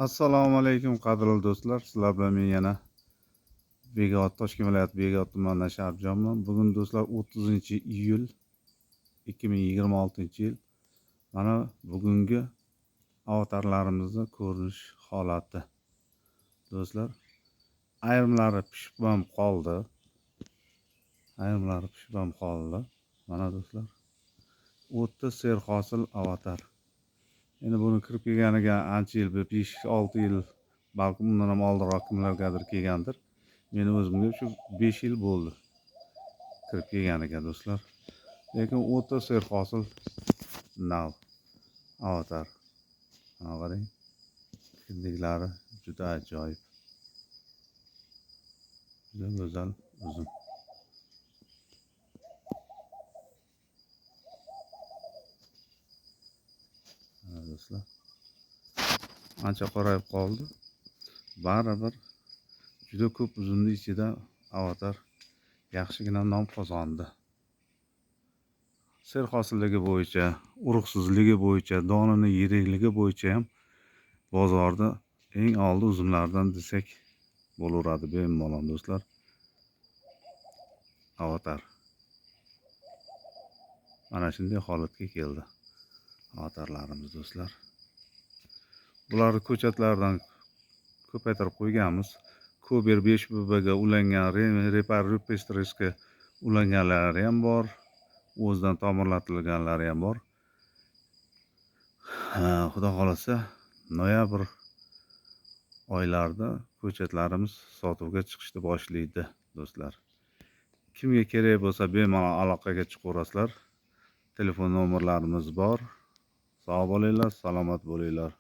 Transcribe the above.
Assalomu alaykum qadrli do'stlar. Sizlar bilan men yana Begobod, Toshkent viloyati Begobod tumanidan Sharifjonman. Bugun do'stlar 30 iyul 2026-yil. Mana bugungi avatarlarimizni ko'rinish holati. Do'stlar, ayrimlari pishib ham qoldi. Ayrimlari pishib ham qoldi. Mana do'stlar, o'ta serhosil avatar. Endi buni kirib kelganiga ancha yil, 5-6 yil, balkim undan ham oldinroq kimlargadir kelgandir. Meni o'zimga shu 5 yil bo'ldi kirib kelganiga do'stlar. Lekin o'ta serhosil nav avatar. Mana qarang. Kindiklari juda ajoyib. Juda go'zal uzum. Mana do'stlar. Ancha qorayib qoldi. Baribir juda ko'p uzumni ichida avatar yaxshigina nom qozondi. Serhosilligi bo'yicha, urug'sizligi bo'yicha, donini yirikligi bo'yicha ham bozorda eng oldi uzumlardan desak bo'laveradi bemalol do'stlar. Avatar. Mana shunday holatga keldi avatarlarimiz do'stlar. Bularni ko'chatlardan ko'paytirib qo'yganmiz. Kober 5 ga ulangan, Repar Rupestrisga ulanganlari ham bor. O'zidan tomirlatilganlari ham bor. Xudo xolasa noyabr oylarida ko'chatlarimiz sotuvga chiqishni boshlaydi do'stlar. Kimga kerak bo'lsa bemalol aloqaga chiqaverasizlar. Telefon nomerlarimiz bor. Sog' bo'linglar, salomat bo'linglar.